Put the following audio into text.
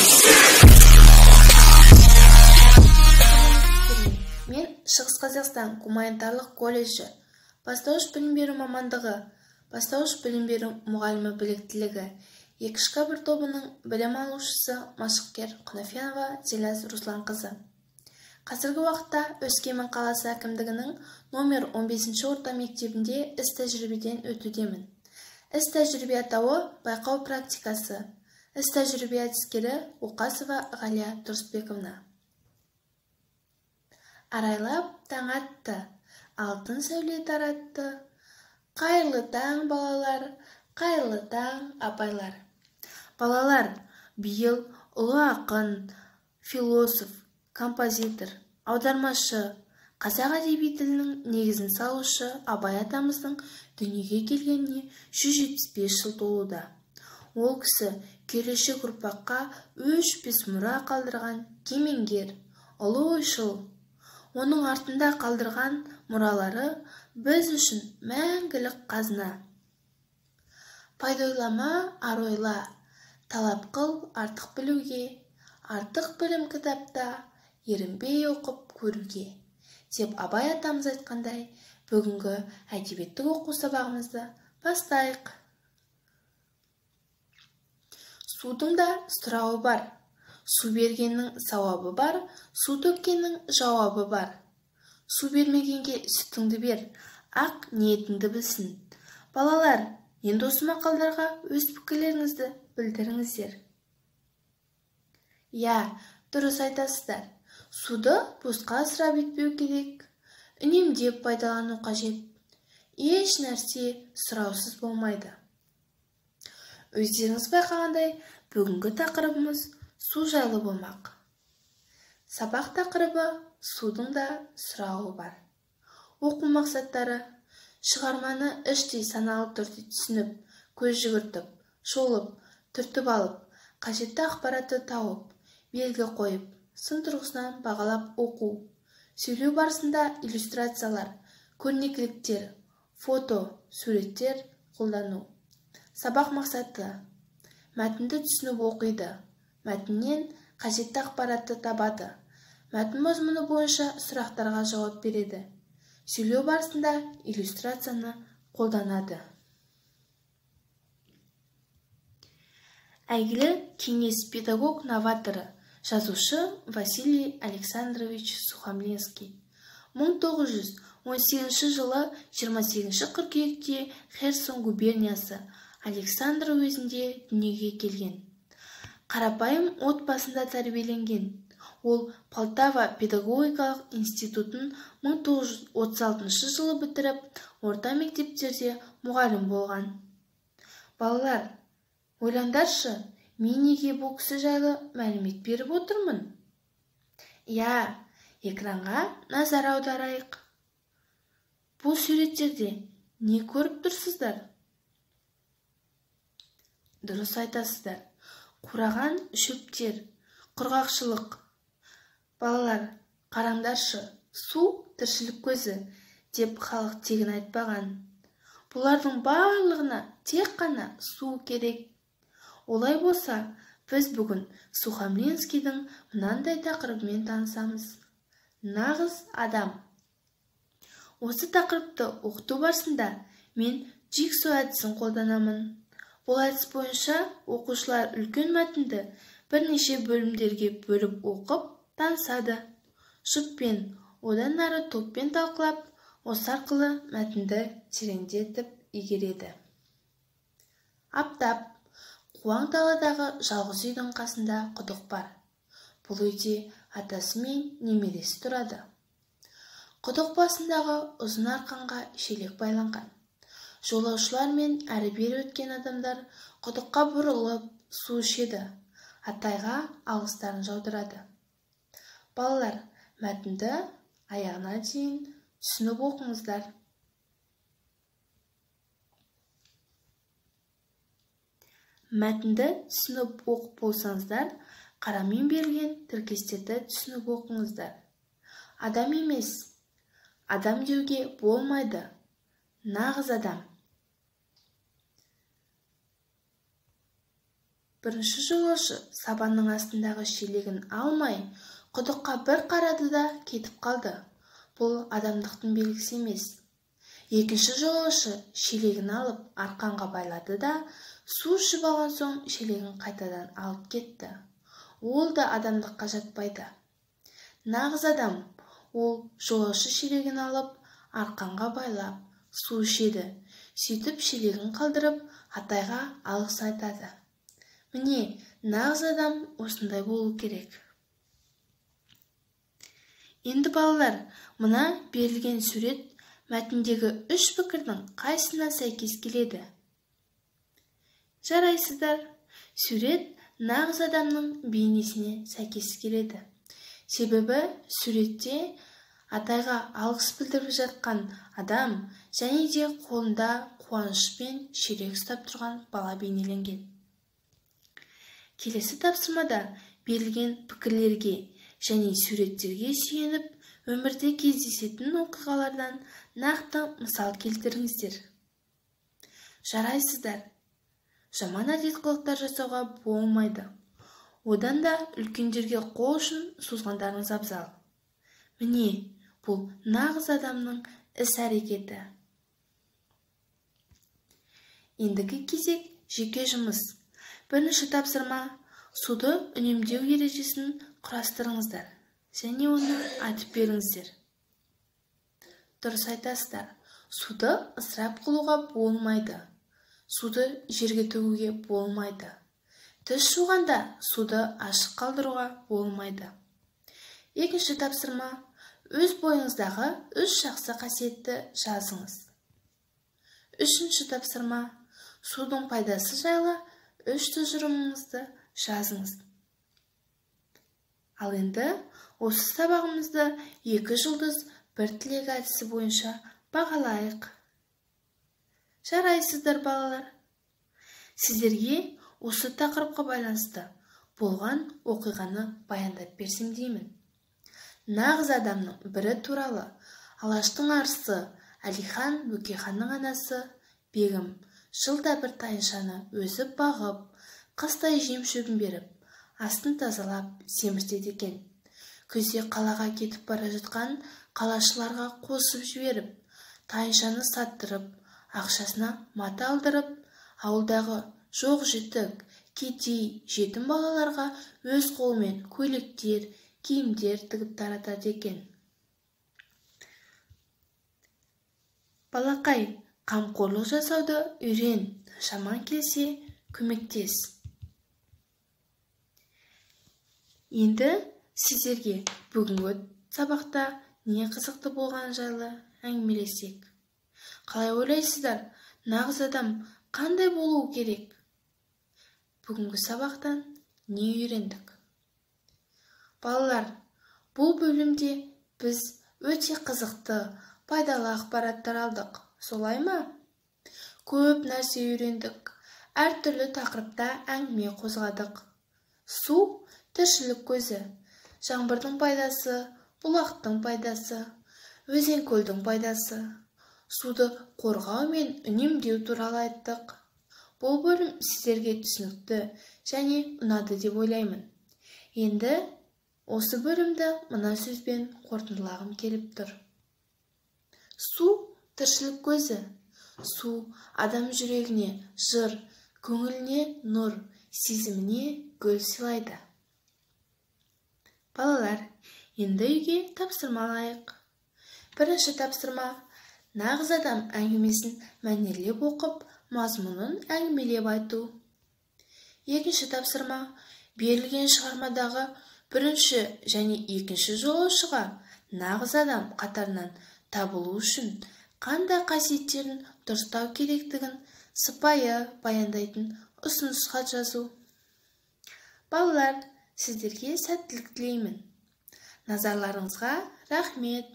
Мен Шығыс Қазақстан гуманитарлық колледжі, бастауыш білім беру мамандығы, бастауыш білім беру мұғалімі біліктілігі, 2К1 тобының білім алушысы Машықкер Құнафенова Зелаз Русланқызы. Қазіргі уақытта Өскемен қаласы әкімдігінің номер 15 орта мектебінде іс-тәжірибеден өтудемін. Іс-тәжірибе атауы байқау практикасы. Іс-тәжірибе әдіскері Оқасова Ғалия Тұрысбековна. Арайлап таң атты, алтын сәуле таратты. Қайырлы таң, балалар, қайырлы таң, апайлар. Балалар, биыл ұлы ақын, философ, композитор, аудармашы, қазақ әдеби тілінің негізін салушы Абай атамыздың дүниеге келгеніне 175 жыл толуда. Ол кісі келешек ұрпаққа өшпес мұра қалдырған кемеңгер, ұлы ойшыл. Оның артында қалдырған мұралары біз үшін мәңгілік қазына. Пайда ойлама, ар ойла, талап қыл артық білуге, артық білім кітапта, ерінбей оқып көруге, деп Абай атамыз айтқандай, бүгінгі әдебиеттік оқу сабағымызды бастайық. Судың да сұрауы бар. Су бергеннің сауабы бар, су төккеннің жауабы бар. Су бермегенге сүтіңді бер, ақ ниетіңді білсін. Балалар, енді осы мақалдарға өз пікірлеріңізді білдіріңіздер. Иә, дұрыс айтасыздар. Суды босқа ысырап етпеу керек, үнемдеп пайдалану қажет. Еш нәрсе сұраусыз болмайды. Өздеріңіз байқағандай, бүгінгі тақырыбымыз су жайлы болмақ. Сабақ тақырыбы судың да сұрауы бар. Оқу мақсаттары: шығарманы іштей саналы түрде түсініп, көз жүгіртіп, шолып, түртіп алып, қажетті ақпаратты тауып, белгі қойып, сын тұрғысынан бағалап оқу. Сөйлеу барысында иллюстрациялар, көрнекіліктер, фото, суреттер қолдану. Сабақ мақсаты: мәтінді түсініп оқиды, мәтіннен қажетті ақпаратты табады, мәтін мазмұны бойынша сұрақтарға жауап береді, сөйлеу барысында иллюстрацияны қолданады. Әйгілі кеңес педагог-новаторы, жазушы Василий Александрович Сухомлинский 1918 жылы 28 қыркүйекте Херсон губерниясы Александр уезінде дүниеге келген. Қарапайым отбасында тәрбиеленген. Ол Полтава педагогикалық институтын 1936 жылы бітіріп, орта мектептерде мұғалім болған. Балалар, ойлаңдаршы, мен неге бұл кісі жайлы мәлімет беріп отырмын? Иә, экранға назар аударайық. Бұл суреттерде не көріп тұрсыздар? Дұрыс айтасыздар. Қураған шөптер, құрғақшылық. Балалар, қараңдаршы, су тіршілік көзі деп халық тегін айтпаған. Бұлардың барлығына тек қана су керек. Олай болса, біз бүгін Сухомлинскийдің мынандай тақырыбымен танысамыз. Нағыз адам. Осы тақырыпты оқыту барысында мен джигсо әдісін қолданамын. Бұл әдіс бойынша оқушылар үлкен мәтінді бірнеше бөлімдерге бөліп оқып, танысады. Жұппен, одан ары топпен талқылап, осы арқылы мәтінді тереңдетіп игереді. Аптап, қуаң даладағы жалғыз үйдің қасында құдық бар. Бұл үйде атасы мен немересі тұрады. Құдық басындағы ұзын арқанға шелек байланған. Жолаушылар мен әрі-бері өткен адамдар құдыққа бұрылып су ішеді, атайға алғыстарын жаудырады. Балалар, мәтінді аяғына дейін түсініп оқыңыздар. Мәтінді түсініп оқып болсаңыздар, қарамен берілген тіркестерді түсініп оқыңыздар. Адам емес, адам деуге болмайды, нағыз адам. Бірінші жолаушы сабанның астындағы шелегін алмай, құдыққа бір қарады да кетіп қалды. Бұл адамдықтың белгісі емес. Екінші жолаушы шелегін алып, арқанға байлады да, су ішіп алған соң шелегін қайтадан алып кетті. Ол да адамдыққа жатпайды. Нағыз адам, ол жолаушы шелегін алып, арқанға байлап, су ішеді. Сөйтіп шелегін қалдырып, атайға алғыс айтады. Міне, нағыз адам осындай болу керек. Енді балалар, мына берілген сурет мәтіндегі үш пікірдің қайсысына сәйкес келеді? Жарайсыздар. Сурет нағыз адамның бейнесіне сәйкес келеді. Себебі суретте атайға алғыс білдіріп жатқан адам және де қолында қуанышпен шелек ұстап тұрған бала бейнеленген. Келесі тапсырмада берілген пікірлерге және суреттерге сүйеніп, өмірде кездесетін оқиғалардан нақты мысал келтіріңіздер. Жарайсыздар. Жаман әдет қылықтар жасауға болмайды. Одан да үлкендерге қол ұшын созғандарыңыз абзал. Міне, бұл нағыз адамның іс-әрекеті. Ендігі кезек жеке жұмыс. Бірінші тапсырма суды үнемдеу ережесін құрастырыңыздар және оны айтып беріңіздер. Дұрыс айтасыздар. Суды ысырап қылуға болмайды. Суды жерге төгуге болмайды. Тіс жуғанда суды ашық қалдыруға болмайды. Екінші тапсырма өз бойыңыздағы үш жақсы қасиетті жазыңыз. Үшінші тапсырма судың пайдасы жайлы үш тұжырымыңызды жазыңыз. Ал енді осы сабағымызды 2 жұлдыз бір тілек әдісі бойынша бағалайық. Жарайсыздар, балалар. Сіздерге осы тақырыпқа байланысты болған оқиғаны баяндап берсем деймін. Нағыз адамның бірі туралы Алаштың арысы Әлихан Бөкейханның анасы Бегім жылда бір тайыншаны өзі бағып, қыстай жем-шөбін беріп, астын тазалап семіртеді екен. Күзде қалаға кетіп бара жатқан қалашыларға қосып жіберіп, тайыншаны саттырып, ақшасына мата алдырып, ауылдағы жоқ-жітік, кедей, жетім балаларға өз қолымен көйлектер, киімдер тігіп таратады екен. Балақай, қамқорлық жасауды үйрен, жаман келсе көмектес. Енді сіздерге бүгінгі сабақта не қызықты болған жайлы әңгімелесек. Қалай ойлайсыздар, нағыз адам қандай болуы керек? Бүгінгі сабақтан не үйрендік? Балалар, бұл бөлімде біз өте қызықты, пайдалы ақпараттар алдық. Солай ма? Көп нәрсе үйрендік, әртүрлі тақырыпта әңгіме қозғадық. Су тіршілік көзі, жаңбырдың пайдасы, бұлақтың пайдасы, өзен көлдің пайдасы, суды қорғау мен үнемдеу туралы айттық. Бұл бөлім сіздерге түсінікті және ұнады деп ойлаймын. Енді осы бөлімді мына сөзбен қорытындылағым келіп тұр. Су тіршілік көзі. Су адам жүрегіне жыр, көңіліне нұр, сезіміне гүл сыйлайды. Балалар, енді үйге тапсырма алайық. Бірінші тапсырма нағыз адам әңгімесін мәнерлеп оқып, мазмұнын әңгімелеп айту. Екінші тапсырма берілген шығармадағы бірінші және екінші жолаушыға нағыз адам қатарынан табылу үшін қандай қасиеттерін дұрыстау керектігін сыпайы баяндайтын ұсыныс хат жазу. Балалар, сіздерге сәттілік тілеймін. Назарларыңызға рахмет.